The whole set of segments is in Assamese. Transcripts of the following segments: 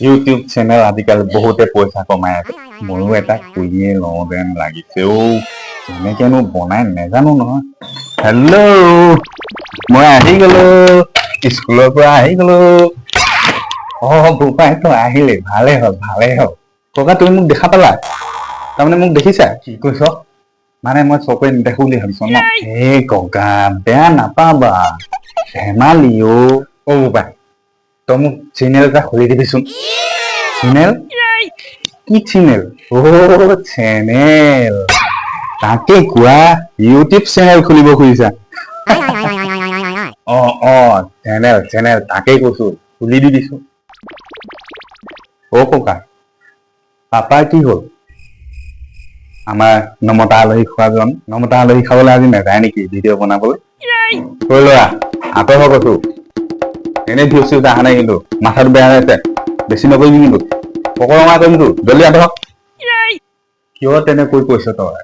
ইউটিউব চেনেল আজিকালি বহুতে পইচা কমাই আছে। ময়ো এটা খুলিয়ে লওঁ যেন লাগিছে। অ', কেনেকেনো বনাই নেজানো নহয়। হেল্ল', মই আহি গলো, স্কুলৰ পৰা আহি গলো। অ বোপাই, তই আহিলি, ভালেই হ'ল, ভালেই হ'ল। ককা, তুমি মোক দেখা পালা? তাৰমানে মোক দেখিছা? কি কৈছ? মানে মই চকুৰে নেদেখো বুলি ভাবিছ ন? এই ককা, বেয়া নাপাবা, ধেমালি। অ অ বোপাই, তই মোক চেনেল এটা খুলি দিবিচোন। চেনেল? কি চেনেল? অ চেনেল, তাকে কোৱা, ইউটিউব চেনেল খুলিব খুজিছা? অ অ চেনেল চেনেল, তাকেই কৈছো, খুলি দিবিচোন। অ ককা, পাপাৰ কি হ'ল? আমাৰ নমতা আলহী খোৱাজন নমতা আলহী খাবলৈ আজি নাযায় নেকি ভিডিঅ' বনাবলৈ? ঐ ল'ৰা, আঁতৰ হ কৈছো। এনেই ভিউজ চিউজ অহা নাই কিন্তু, মাথাটো বেয়া হৈ আছে। বেছি নকৰিবি কিন্তু, পকৰঙা কৰিম তো। জলদি আঁতৰ হ। কিয় তেনেকৈ কৈছ তই?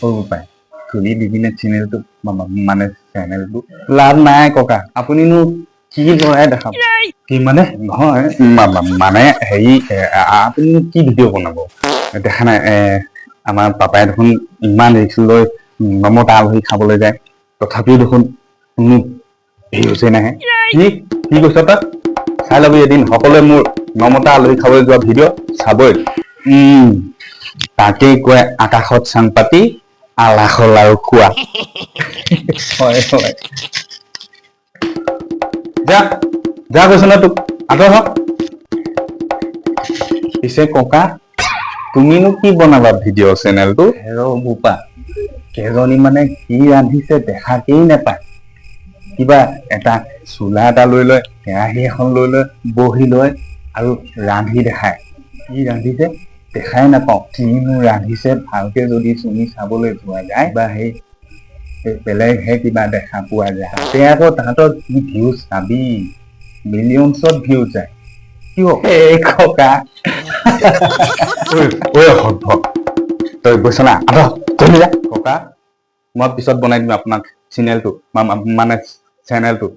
অ বোপাই, খুলি দিবি নে চেনেলটো? মানে চেনেলটো লাভ নাই ককা, আপুনিনো কি লৰাই দেখাব? কি মানে? নহয়, মানে হেৰি, আপুনিনো কি ভিডিঅ' বনাব? দেখা নাই, আমাৰ পাপাই দেখোন ইমান ৰিস্ক লৈ নমতা আলহী খাবলৈ যায়, তথাপিও দেখোন কোনো ভিউজে নাহে। কি কি কৈছ তই? চাই ল'বি এদিন, সকলোৱে মোৰ নমতা আলহী খাবলৈ যোৱা ভিডিঅ' চাবই। তাকেই কয় আকাশত চাং পাতি আলাসৰ লাৰু খোৱা। হয় হয়, যা যা, কৈছো ন তোক, আঁতৰ হ। পিছে ককা, তুমিনো কি বনাবা ভিডিঅ' চেনেলটো? হেৰ বোপা, কেইজনী মানে কি ৰান্ধিছে দেখাকেই নেপায়। কিবা এটা চোলা এটা লৈ লয়, কেৰাহী এখন লৈ লয়, বহি লয় আৰু ৰান্ধি দেখায়। কি ৰান্ধিছে দেখাই নাপাওঁ। কিনো ৰান্ধিছে ভালকে যদি চুমি চাবলৈ যোৱা যায় বা সেই বেলেগহে কিবা দেখা পোৱা যায়। তাতে আকৌ তাহাঁতৰ কি ভিউজ চাবি, মিলিয়নছত ভিউজ যায়। কিয় এই ককা? ঐ ঐ অসভ্য, তই গৈছ না? আঁতৰ, জলদি যা। ককা, মই পিছত বনাই দিম আপোনাক চেনেলটো, মানে চেনেলটো।